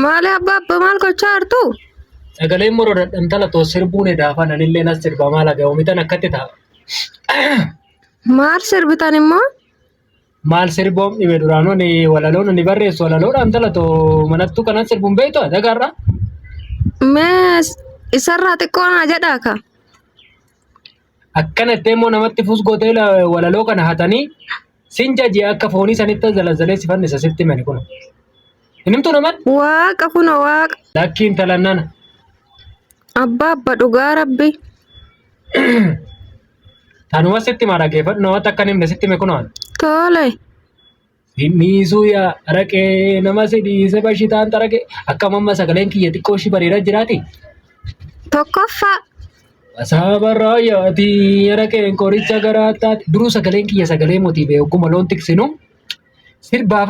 Maali abbaa abbaa maal gochaa jirtu? Sagaleen moroodha intala too sirbuun edaafan anillee nas sirba maal haga oomitan akkatti ta'a. Maal sirbitan immoo? Maal sirboom dhibe duraanuu ni walaloon ni barreessu walaloodha intala too manattuu kanan sirbuun beektu dagaarra. Mee isarraa xiqqoo naa jedhaa ka. Akkana ittee immoo namatti fus gootee walaloo kana hatanii sin jaji akka foonii sanitti zalazalee si fannisa sitti himani kun. Hin himtuu namatti? Waaqa kunoo waaqa. Lakkii intala nana. Abbaa abba dhugaa rabbi. Tanuma sitti himaa dhaggeeffadhu namatti akka hin himne sitti hime kunoo. Tole. Hinniisuu yaa araqee nama si dhiise bashitaan xaraqee akka mamma sagaleen kiyya xiqqoo ishii bareedaa jiraati. Tokkoffaa. Asaa yaati araqeen qoricha garaa taate duruu sagaleen kiyya sagalee mootii bee ogguma loon tiksinu sirbaaf.